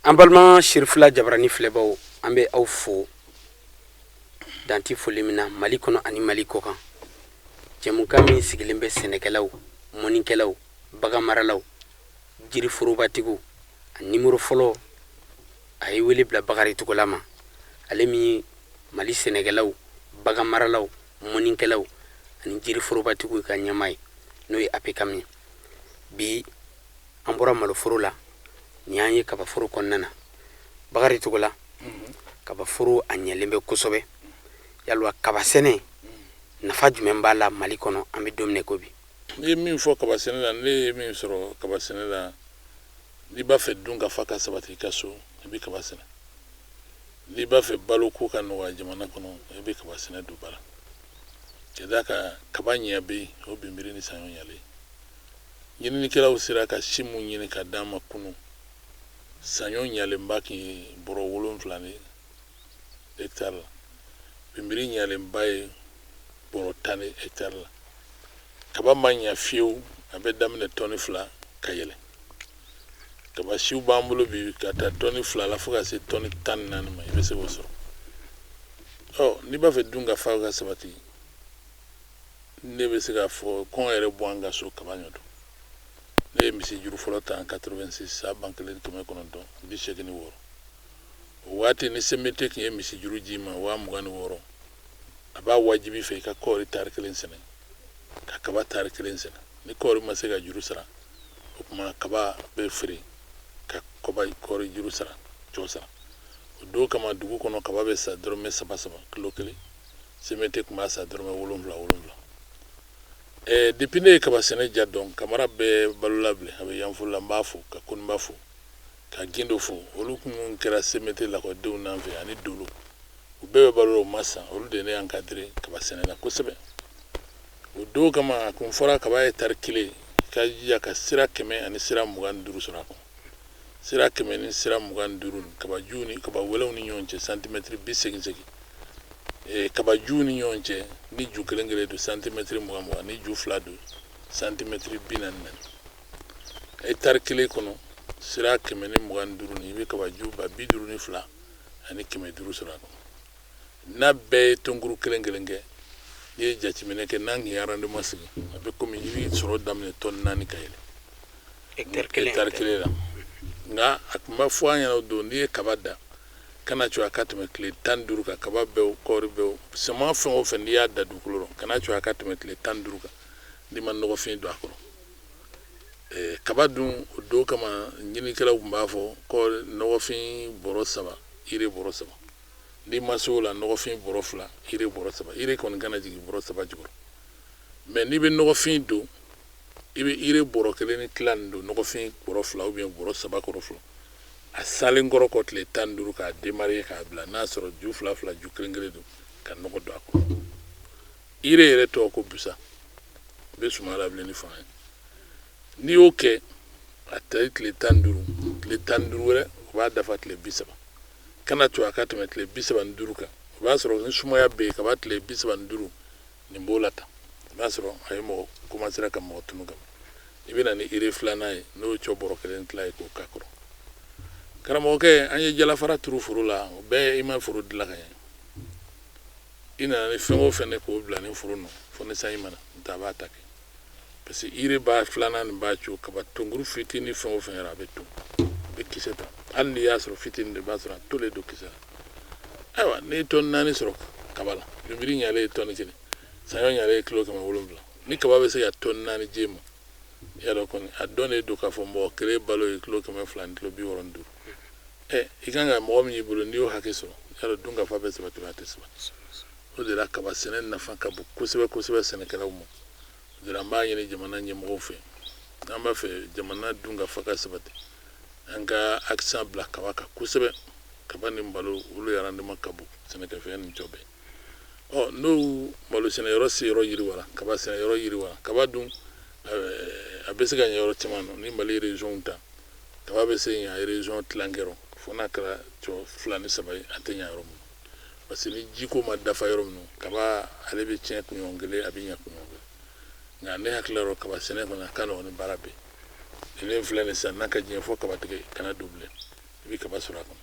An balima Sirifila Jabarani filɛbaw, an bɛ aw fo danti foli min na Mali kɔnɔ ani Mali kɔkan. Jɛmukan min sigilen bɛ sɛnɛkɛlaw, mɔnikɛlaw, baganmaralaw, jiriforobatigi, a nimoro fɔlɔ, a ye wele bila Bakari Togola ma, ale min Mali sɛnɛkɛlaw, baganmaralaw, mɔnikɛlaw ani jiriforobatigi ka ɲɛmaa ye, n'o ye APCAM ye. Bi an bɔra maloforo la, nin y'an ye kabaforo kɔnɔna na. Bakari Togola, kabaforo a ɲɛlen bɛ kosɛbɛ. Yalwa kaba sɛnɛ nafa jumɛn b'a la Mali kɔnɔ an bɛ don min ko bi? N'i ye min fɔ kaba sɛnɛ la, ne ye min sɔrɔ kaba sɛnɛ la, n'i b'a fɛ dunkafa ka sabati i ka so, i bɛ kaba sɛnɛ. N'i b'a fɛ baloko ka nɔgɔya jamana kɔnɔ, i bɛ kaba sɛnɛ don ba la. Ka d'a kan kaba ɲɛ bɛ yen, o binbiri ni saɲɔ ɲalen. Ɲininikɛlaw sera ka si mun ɲini ka d'an ma kunun, saɲɔ ɲalenba tun ye bɔrɔ 7 de hectare la, binbiri ɲalenba ye bɔrɔ 10 de hectare la. Kaba ma ɲa fiyewu, a bɛ daminɛ tɔni 2 ka yɛlɛ. Kaba siw b'an bolo bi ka taa tɔni 2 la fo ka se tɔni 14 ma, i bɛ se k'o sɔrɔ. Ɔ n'i b'a fɛ dunkafa ka sabati, ne bɛ se k'a fɔ kɔngɔ yɛrɛ bɔ an ka so kaba ɲɔ don. Ne ye misi juru fɔlɔ ta en 86, san 1986. O waati ni CMDT tun ye misi juru d'i ma 26,000, a b'a wajibi fɛ i ka kɔɔri tari kelen sɛnɛ, ka kaba tari kelen sɛnɛ. Ni kɔɔri ma se ka juru sara, o tuma kaba bɛ feere ka kɔba kɔɔri juru sara, cɔ sara. O don kama dugu kɔnɔ kaba bɛ san dɔrɔmɛ saba saba kilo kelen, CMDT tun b'a san dɔrɔmɛ wolonwula wolonwula. Depuis ne ye kaba sɛnɛ ja dɔn, Kamara bɛ balo la bilen, a bɛ Yanfolila, n b'a fo, ka Koniba fo, ka Gindo fo. Olu kun kɛra CMDT lakɔlidenw n'an fɛ ani Dolo, u bɛɛ bɛ balo la, u ma san. Olu de ye ne encadré kaba sɛnɛ la kosɛbɛ. O don kama a kun fɔra kaba ye tari kelen, ka jija ka sira 100 ani sira 25 sɔrɔ a kɔnɔ. Sira 100 ni sira 25, kabaju ni kaba wɛlɛw ni ɲɔgɔn cɛ santimɛtiri bi segin segin, kabaju ni ɲɔgɔn cɛ ni ju kelen kelen don santimɛtiri mugan mugan, ni ju fila don santimɛtiri bi naani naani. Hectare kelen kɔnɔ sira 125 ni i bɛ kabaju 52 ani 500 sɔrɔ a kɔnɔ. N'a bɛɛ ye tonkuru kelen kelen kɛ, n'i ye jateminɛ kɛ, n'an tun ye rendement sigi, a bɛ komi i bɛ sɔrɔ daminɛ tɔni 4 ka yɛlɛ hectare kelen la. Nka a tun b'a fɔ an ɲɛna o don, n'i ye kaba da, kana to a ka tɛmɛ tile 15 kan. Kaba bɛɛ, kɔɔri bɛɛ, suman fɛn o fɛn, n'i y'a da dugukolo rɔ, kana to a ka tɛmɛ tile 15 kan n'i ma nɔgɔfin don a kɔrɔ. Kaba dun, o don kama ɲinikɛlaw tun b'a fɔ kɔɔri nɔgɔfin bɔrɔ 3, urée bɔrɔ 3. N'i ma se o la, nɔgɔfin bɔrɔ 2, urée bɔrɔ 3. Urée kɔni kana jigin bɔrɔ 3 jukɔrɔ. Mais n'i bɛ nɔgɔfin don, i bɛ urée bɔrɔ kelen ni tila nin don nɔgɔfin bɔrɔ 2 ou bien bɔrɔ 3 kɔrɔ fɔlɔ, a salen kɔrɔ kɔ tile 15 k'a démarrer k'a bila, n'a sɔrɔ ju fila fila, ju kelen kelen don, ka nɔgɔ don a kɔrɔ. Urée yɛrɛ tɔgɔ ko busa, i bɛ suman lawuli ni fanga ye. N'i y'o kɛ, a tɛ tile 15, tile 15 wɛrɛ, o b'a dafa tile 30. Kana to a ka tɛmɛ tile 35 kan. O b'a sɔrɔ ni sumaya bɛ yen kaba tile 35 nin b'o la tan, o b'a sɔrɔ a ye mɔgɔ commencera ka mɔgɔ tunu ka ban. I bɛ na ni urée filanan ye, n'o ye cɔ bɔrɔ kelen tila ye, k'o k'a kɔrɔ. Karamɔgɔkɛ, an ye jalafara turu foro la, o bɛɛ i ma foro dilan ka ɲɛ. I nana ni fɛn o fɛn de k'o bila ni foro nɔ, fo ni sanji mana n ta, a b'a ta kɛ, parce que urée b'a filanan nin b'a co kaba tonkuru fitinin fɛn o fɛn yɛrɛ, a bɛ ton, a bɛ kisɛ ta. Hali n'i y'a sɔrɔ fitinin de, b'a sɔrɔ a tolen don kisɛ la. Ayiwa, n'i ye tɔni 4 sɔrɔ kaba la, binbiri ɲalen ye tɔni kelen, saɲɔ ɲalen ye kilo 700, ni kaba bɛ se ka tɔni 4 d'e ma, i y'a dɔn kɔni, a dɔn de don k'a fɔ mɔgɔ kelen balo ye kilo 200 ni kilo 65. Ɛ i kan ka mɔgɔ min y'i bolo, n'i y'o hakɛ sɔrɔ, i y'a dɔn dunkafa bɛ sabati, a tɛ sabati. O de la kaba sɛnɛ nafa ka bon kosɛbɛ kosɛbɛ sɛnɛkɛlaw ma. O de la an b'a ɲini jamana ɲɛmɔgɔw fɛ, n'an b'a fɛ jamana dunkafa ka sabati, an ka accent bila kaba kan kosɛbɛ. Kaba ni malo, olu ye rendement ka bon sɛnɛkɛfɛn ni cɔ bɛɛ. Ɔ n'o malo sɛnɛyɔrɔ se yɔrɔ yiriwara, kaba sɛnɛyɔrɔ yiriwara, kaba dun a bɛ se ka ɲɛ yɔrɔ caman nɔ. Ni Mali région ta, kaba bɛ se ɲa région tilancɛ rɔ, fo n'a kɛra cɔ fila ni saba ye, a tɛ ɲa yɔrɔ min, parce que ni jiko ma dafa yɔrɔ minnu, kaba ale bɛ tiɲɛ kunɲɔgɔn kelen, a bɛ ɲa kunɲɔgɔn kelen. Nka ne hakili la, kaba sɛnɛ kɔni a ka nɔgɔn ni baara bɛɛ. Ne filɛ nin sisan, n'a ka diɲɛ fɔ kaba tigɛ kana don bilen. I bɛ kaba sɔrɔ a kɔnɔ.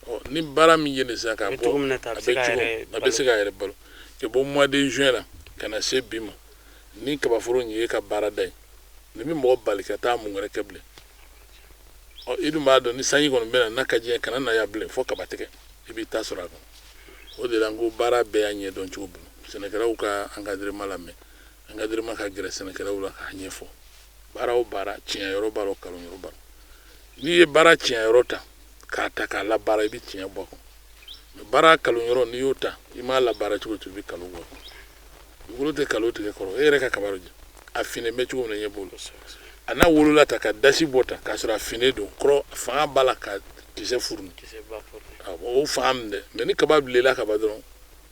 Ɔ, ni baara min ye nin sisan k'a A bɛ bɔ cogo min na tan, a a bɛ se bɛ k'a cogo yɛrɛ a bɛ se k'a yɛrɛ balo ka bɔ mois de juin la ka na se bi ma. Ni kabaforo in ye ka baarada ye, nin bɛ mɔgɔ bali ka taa mun wɛrɛ kɛ bilen. Ɔ, i dun b'a dɔn, ni sanji kɔni bɛ na n'a ka diɲɛ, kana na yan bilen fo kaba tigɛ, i b'i ta sɔrɔ a kɔnɔ. O de la n ko baara bɛɛ y'a ɲɛdɔn cogo bolo. Sɛnɛkɛlaw ka encadrement lamɛn, encadrement ka gɛrɛ sɛnɛkɛlaw la k'a ɲɛfɔ. Baara o baara, tiɲɛ yɔrɔ b'a la, kalon yɔrɔ b'a la. N'i ye baara tiɲɛ yɔrɔ ta k'a ta k'a labaara, i bɛ tiɲɛ bɔ a kɔnɔ. Mais baara kalon yɔrɔ, n'i y'o ta, i m'a labaara cogo cogo, i bɛ kalon bɔ a kɔnɔ. Dugukolo tɛ kalon tigɛ kɔrɔ. E yɛrɛ ka kaba jɛ, a finnen bɛ cogo min na, ɲɛ b'o la. A n'a wolola ta ka dasi bɔ ta k'a sɔrɔ a finnen don, kɔrɔ fanga b'a la ka kisɛ furu. O fanga min dɛ. Mais ni kaba bilenla ka ban dɔrɔn,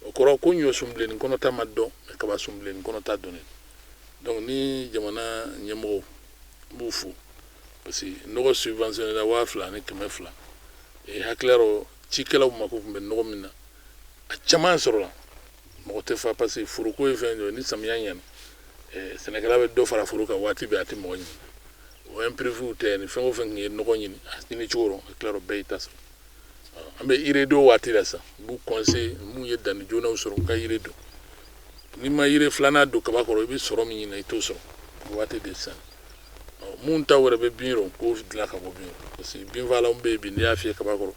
o kɔrɔ ko ɲɔ sun bilennin kɔnɔta ma dɔn, mais kaba sun bilennin kɔnɔta dɔnnen. Donc ni jamana ɲɛmɔgɔw, n b'u fo, parce que nɔgɔ subventionné la 2200. Hakili rɔ, cikɛlaw mako tun bɛ nɔgɔ min na, a caman sɔrɔla. Mɔgɔ tɛ fa, parce que foroko ye fɛn dɔ ye. Ni samiya ɲɛna, sɛnɛkɛla bɛ dɔ fara foro kan waati bɛɛ, a tɛ mɔgɔ ɲini. O imprévu tɛ ni fɛn o fɛn tun ye nɔgɔ ɲini, a ɲini cogo rɔ, hakili rɔ bɛɛ y'i ta sɔrɔ. An bɛ urée don waati la sisan. N b'u conseiller, mun ye danni joonaw sɔrɔ, u ka urée don. N'i ma urée filanan don kaba kɔrɔ, i bɛ sɔrɔ min ɲini, i t'o sɔrɔ. O waati de sisan, mun ta wɛrɛ bɛ bin rɔ, k'o dilan ka bɔ bin rɔ, parce que binfagalanw bɛ yen bi, n'i y'a fiyɛ kaba kɔrɔ,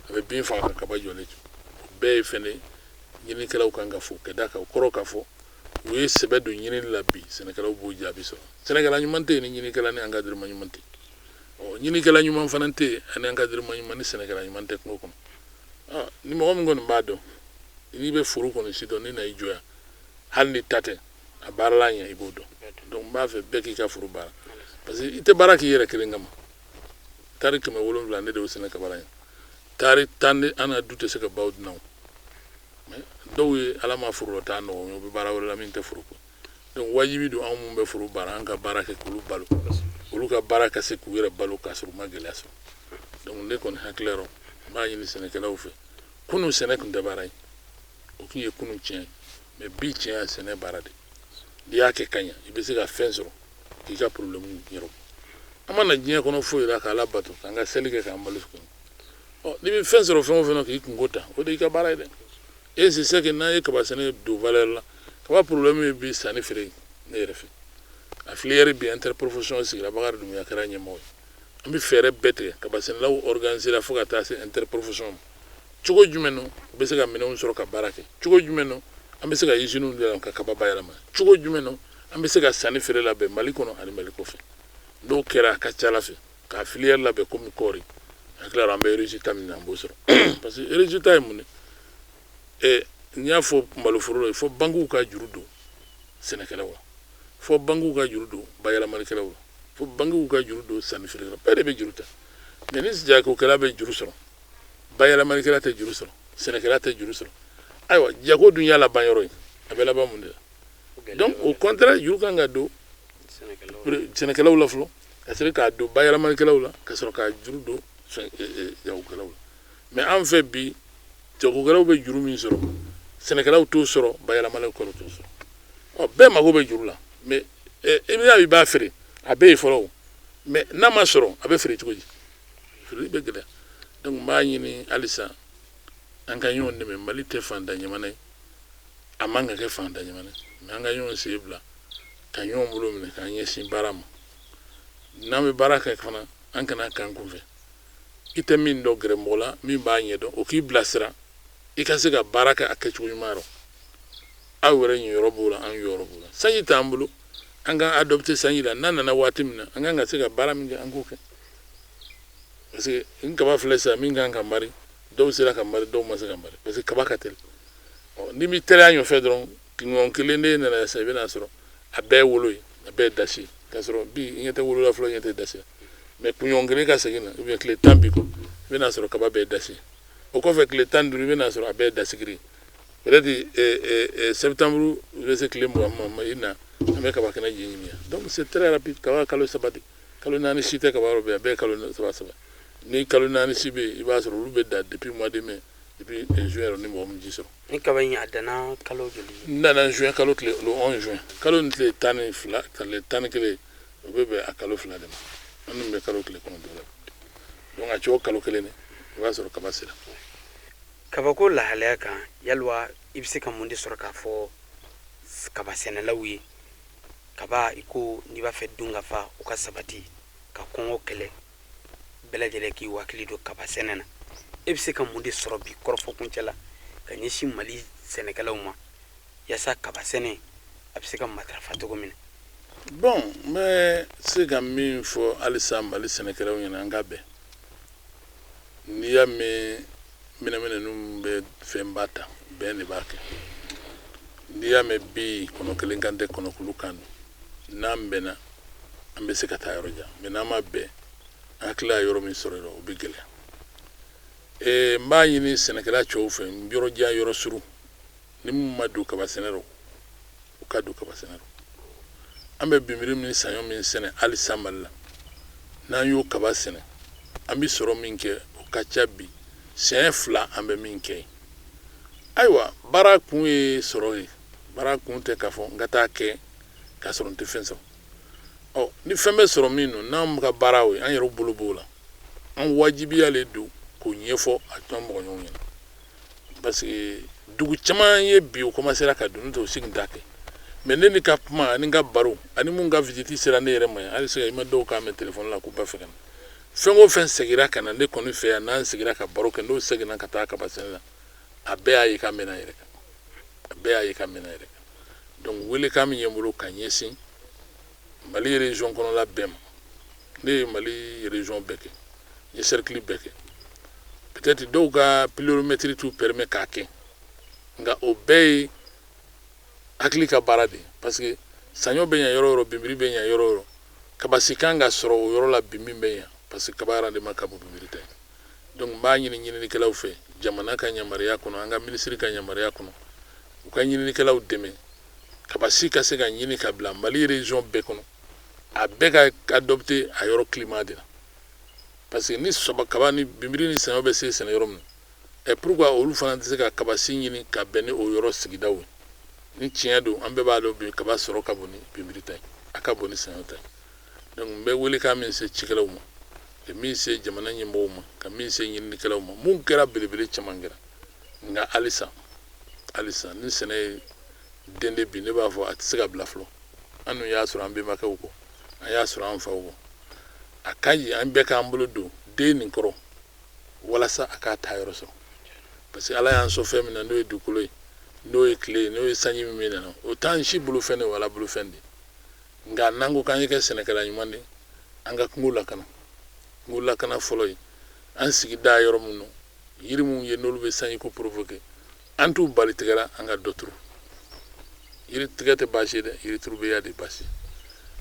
a bɛ bin faga ka kaba jɔlen to. O bɛɛ ye fɛn ye ɲinikɛlaw kan ka fo ka da kan. O kɔrɔ k'a fɔ u ye sɛbɛ don ɲinini la bi, sɛnɛkɛlaw b'o jaabi sɔrɔ. Sɛnɛkɛla ɲuman tɛ yen ni ɲinikɛla ni encadrement ɲuman tɛ yen. Ɔ, ɲinikɛla ɲuman fana tɛ yen ani encadrement ɲuman ni sɛnɛkɛla ɲuman tɛ kungo kɔnɔ. Ni mɔgɔ min kɔni b'a dɔn, n'i bɛ foro kɔni si dɔn, n'i na i jɔ yan, hali ni ta tɛ, a baarala ɲɛ, i b'o dɔn. Donc n b'a fɛ bɛɛ k'i ka foro baara, parce que i tɛ baara k'i yɛrɛ kelen kama. Tari 700, ne de y'o sɛnɛ kaba la yen. Tari 10 ni an ka du tɛ se ka baw dunan. Mais dɔw ye ala ma foro la taa nɔgɔ, u bɛ baara wɛrɛ la min tɛ foro ko. Donc wajibi don, anw mun bɛ foro baara, an ka baara kɛ k'olu balo, olu ka baara ka se k'u yɛrɛ balo k'a sɔrɔ u ma gɛlɛya sɔrɔ. Donc ne kɔni hakili rɔ, n b'a ɲini sɛnɛkɛlaw fɛ. Kunun sɛnɛ tun tɛ baara ye, o tun ye kunun tiɲɛ ye. Mais bi tiɲɛ ye sɛnɛ baara de. N'i y'a kɛ ka ɲɛ, i bɛ se ka fɛn sɔrɔ k'i ka problème ɲɛnabɔ. An ma na diɲɛ kɔnɔ foyi la k'ala bato, k'an ka seli kɛ, k'an balo kɔnɔ. Ɔ, n'i bɛ fɛn sɔrɔ fɛn o fɛn na k'i kungo ta, o de y'i ka baara ye dɛ. Et c'est ça que n'an ye kaba sɛnɛ don valeur la. Kaba problème ye bi sanni feere. Ne yɛrɛ fɛ, a filière bi, interprofession sigira, Bakari Dunbiya kɛra ɲɛmɔgɔ ye. An bɛ fɛɛrɛ bɛɛ tigɛ, kaba sɛnɛlaw organiser la fo ka taa se interprofession ma. Cogo jumɛn no u bɛ se ka minɛnw sɔrɔ ka baara kɛ? Cogo jumɛn no an bɛ se ka usines dilan ka kaba bayɛlɛma? Cogo jumɛn no an bɛ se ka sanni feere labɛn Mali kɔnɔ ani Mali kɔfɛ? N'o kɛra, a ka ca ala fɛ, ka filière labɛn komi kɔɔri, hakili la an bɛ résultat min na, an b'o sɔrɔ. Parce que résultat ye mun ye? N y'a fɔ maloforo la, fo banques ka juru don sɛnɛkɛlaw la, fo banques ka juru don bayɛlɛmalikɛlaw la, fo banques ka juru don sanni feerekɛlaw. Bɛɛ de bɛ juru ta. Mais ni jagokɛla bɛ juru sɔrɔ, bayɛlɛmalikɛla tɛ juru sɔrɔ, sɛnɛkɛla tɛ juru sɔrɔ, ayiwa, jago dun y'a laban yɔrɔ ye, a bɛ laban mun de la? Donc au contraire, juru kan ka don sɛnɛkɛlaw la fɔlɔ, ka sɔrɔ k'a don bayɛlɛmalikɛlaw la, ka sɔrɔ k'a juru don jagokɛlaw la. Mais an fɛ bi, jagokɛlaw bɛ juru min sɔrɔ, sɛnɛkɛlaw t'o sɔrɔ, bayɛlɛmalikɛlaw t'o sɔrɔ. Ɔ, bɛɛ mago bɛ juru la, mais i bɛ i b'a feere, a bɛ yen fɔlɔ o. Mais n'a ma sɔrɔ, a bɛ feere cogo di? Feereli bɛ gɛlɛya. Donc n b'a ɲini halisa, an ka ɲɔgɔn dɛmɛ. Mali tɛ fantan jamana ye, a man ka kɛ fantan jamana ye. Mais an ka ɲɔgɔn sen bila ka ɲɔgɔn bolo minɛ k'an ɲɛsin baara ma. N'an bɛ baara kɛ fana, an kana k'an kunfɛ. I tɛ min dɔn, gɛrɛ mɔgɔ la min b'a ɲɛdɔn, o k'i bilasira, i ka se ka baara kɛ a kɛcogo ɲuman rɔ. Aw yɛrɛ ɲiyɔrɔ b'o la, an ɲiyɔrɔ b'o la. Sanji t'an bolo, an k'an adopter sanji la. N'a nana waati min na, an kan ka se ka baara min kɛ, an k'o kɛ. Parce que n kaba filɛ sisan, min kan ka mari, dɔw sera ka mari, dɔw ma se ka mari, parce que kaba ka teli. Ɔ, n'i b'i teliya ɲɔfɛ dɔrɔn, kunɲɔgɔn kelen de nana sisan, i bɛna sɔrɔ a bɛɛ ye wolo ye, a bɛɛ ye dasi ye. K'a sɔrɔ bi i ɲɛ tɛ wolo la fɔlɔ, i ɲɛ tɛ dasi la. Mais kunɲɔgɔn kelen ka segin na, ou bien tile 10 bi kɔ, i bɛna sɔrɔ kaba bɛɛ ye dasi ye. O kɔfɛ, tile 15, i bɛna sɔrɔ a bɛɛ ye dasigiri ye. Peut-être septembre bɛ se tile 20 ma, i na an bɛ kaba kɛnɛ ji ɲimi yan. Donc c'est très rapide. Kaba kalo 3 de, kalo 4 si tɛ kaba yɔrɔ bɛɛ, a bɛɛ ye kalo saba saba. Ni kalo 4 si bɛ yen, i b'a sɔrɔ olu bɛ da depuis mois de mai, depuis juin yɛrɛ, ni mɔgɔ min ji sɔrɔ. Ni kaba in, a danna kalo joli? N nana juin kalo tile, le 11 juin, kalo ni tile 12, tile 11, o bɛ bɛn a kalo 2 de ma. An dun bɛ kalo tile 9 la. Donc a cogo kalo kelen de, i b'a sɔrɔ kaba sera. Kabako lahalaya kan, yaliwa i bɛ se ka mun de sɔrɔ k'a fɔ kaba sɛnɛlaw ye? Kaba, i ko n'i b'a fɛ dun ka fa, o ka sabati, ka kɔngɔ kɛlɛ, bɛɛ lajɛlen k'i hakili don kaba sɛnɛ na. E bɛ se ka mun de sɔrɔ bi kɔrɔfɔ kuncɛ la ka ɲɛsin Mali sɛnɛkɛlaw ma, yaasa kaba sɛnɛ a bɛ se ka matarafa cogo min na? Bon, n bɛ se ka min fɔ halisa Mali sɛnɛkɛlaw ɲɛna, an ka bɛn. N'i y'a mɛn minɛminɛninw bɛ fɛnba ta, bɛn de b'a kɛ. N'i y'a mɛn bi kɔnɔ kelen kan tɛ, kɔnɔkulu kan don. N'an bɛnna, an bɛ se ka taa yɔrɔ jan, mais n'an ma bɛn, an hakili y'a yɔrɔ min sɔrɔ yen, o bɛ gɛlɛya. N b'a ɲini sɛnɛkɛla cɛw fɛ, yɔrɔ jan, yɔrɔ surun, ni mun ma don kaba sɛnɛ rɔ, u ka don kaba sɛnɛ rɔ. An bɛ binbiri min, saɲɔ min sɛnɛ halisa Mali la, n'an y'o kaba sɛnɛ, an bɛ sɔrɔ min kɛ, o ka ca bi siɲɛ 2 an bɛ min kɛ yen. Ayiwa, baara kun ye sɔrɔ ye. Baara kun tɛ k'a fɔ n ka taa kɛ k'a sɔrɔ n tɛ fɛn sɔrɔ. Ɔ, ni fɛn bɛ sɔrɔ min nɔ, n'an ka baara o ye, an yɛrɛ bolo b'o la, an wajibiya le don k'o ɲɛfɔ a tɔn mɔgɔ ɲɔgɔn ɲɛna, parce que dugu caman ye bi, o commencera ka don, n'o tɛ o sigi t'a kɛ. Mais ne ni ka kuma ani n ka baro ani mun ka visite sera ne yɛrɛ ma yan, hali se i ma dɔw k'a mɛn téléphone la k'u b'a fɛ ka na. Fɛn o fɛn segira ka na ne kɔni fɛ yan, n'an sigira ka baro kɛ, n'o seginna ka taa kaba sɛnɛ la, a bɛɛ y'a ye k'a mɛnna a yɛrɛ kan, a bɛɛ y'a ye k'a mɛnna a yɛrɛ kan. Donc welekan min ye n bolo ka ɲɛsin Mali région kɔnɔla bɛɛ ma, ne ye Mali région bɛɛ kɛ, n ye cercle bɛɛ kɛ. Peut-être dɔw ka pluviométrie t'u permet k'a kɛ, nka o bɛɛ ye hakili ka baara de ye, parce que saɲɔ bɛ ɲa yɔrɔ o yɔrɔ, binbiri bɛ ɲa yɔrɔ o yɔrɔ, kabasi kan ka sɔrɔ o yɔrɔ la, bin min bɛ ɲa, parce que kaba rendement ka bon binbiri ta ye. Donc n b'a ɲini ɲininikɛlaw fɛ, jamana ka yamaruya kɔnɔ, an ka minisiri ka yamaruya kɔnɔ, u ka ɲininikɛlaw dɛmɛ, kabasi ka se ka ɲini ka bila Mali région bɛɛ kɔnɔ, a bɛɛ ka adopter a yɔrɔ climat de la. Parce que ni sɔba kaba ni binbiri ni saɲɔ bɛ se sɛnɛ yɔrɔ min na, ɛ, pourquoi olu fana tɛ se ka kabasi ɲini ka bɛn ni o yɔrɔ sigidaw ye? Ni tiɲɛ don, an bɛɛ b'a dɔn bi, kaba sɔrɔ ka bon ni binbiri ta ye, a ka bon ni saɲɔ ta ye. Donc n bɛ welekan min se cikɛlaw ma, ka min se jamana ɲɛmɔgɔw ma, ka min se ɲininikɛlaw ma, mun kɛra belebele caman kɛra, nka halisa, halisa ni sɛnɛ ye den de bi, ne b'a fɔ a tɛ se ka bila fɔlɔ. An dun y'a sɔrɔ an bɛnbakɛw kɔ, an y'a sɔrɔ an faw kɔ. A ka ɲi an bɛɛ k'an bolo don den nin kɔrɔ walasa a k'a ta yɔrɔ sɔrɔ, parce que Ala y'an sɔn fɛn min na, n'o ye dugukolo ye, n'o ye tile ye, n'o ye sanji min bɛ nana, o t'an si bolofɛn de, o Ala bolofɛn de. Nka n'an ko k'an ye kɛ sɛnɛkɛla ɲuman de, an ka kungo lakana. Kungo lakana fɔlɔ ye an sigida yɔrɔ min na, yiri minnu ye n'olu bɛ sanji ko provoquer, an t'u bali tigɛra, an ka dɔ turu. Yiri tigɛ tɛ baasi ye dɛ, yiri turubeya de baasi.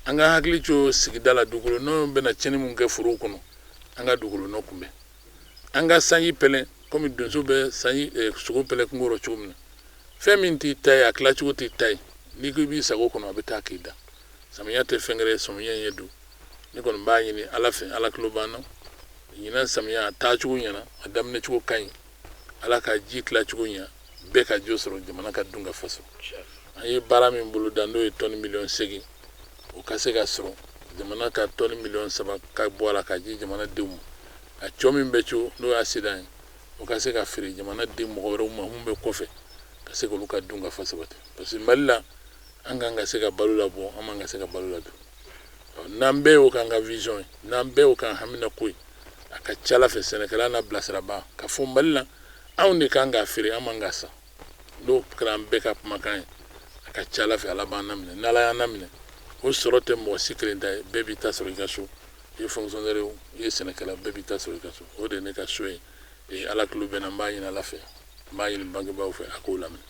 An ka hakili to sigida la, dugukolo nɔ bɛna tiɲɛni mun kɛ forow kɔnɔ, an ka dugukolo nɔ kunbɛn. An ka sanji pɛlɛn komi donso bɛ sanji sogo pɛlɛn kungo rɔ cogo min na. Fɛn min t'i ta ye, a tilacogo t'i ta ye, n'i ko i b'i sago kɔnɔ, a bɛ taa k'i da. Samiya tɛ fɛn wɛrɛ ye, samiya ɲɛ don. Ne kɔni b'a ɲini Ala fɛ, Ala tulo b'an na. Ɲinan samiya a taacogo ɲɛna, a daminɛcogo ka ɲi. Ala ka ji tilacogo ɲɛ, bɛɛ ka jo sɔrɔ, jamana ka dun ka fa sɔrɔ. An ye baara min boloda, n'o ye tɔni 8 miliyɔn, o ka se ka sɔrɔ, jamana ka tɔni 3 miliyɔn ka bɔ a la ka di jamana denw ma. A cɔ min bɛ co, n'o y'a sedan ye, o ka se ka feere jamana den mɔgɔ wɛrɛw ma mun bɛ kɔfɛ, ka se k'olu ka dun ka fa sabati, parce que Mali la, an kan ka se ka balo labɔ, an man ka se ka balo ladon. N'an bɛɛ y'o k'an ka vision ye, n'an bɛɛ y'o k'an hamina ko ye, a ka ca Ala fɛ, sɛnɛkɛla n'a bilasiraba ka fɔ Mali la, anw de kan k'a feere, an man ka san. N'o kɛra an bɛɛ ka kumakan ye, a ka ca Ala fɛ, Ala b'an laminɛ. N'Ala y'an laminɛ, o sɔrɔ tɛ mɔgɔ si kelen ta ye, bɛɛ b'i ta sɔrɔ i ka so. I ye fonctionnaire ye o, i ye sɛnɛkɛla, bɛɛ b'i ta sɔrɔ i ka so. O de ye ne ka so ye. Ala tulo bɛ na. N b'a ɲini Ala fɛ, n b'a ɲini bangebaaw fɛ, a k'o laminɛ.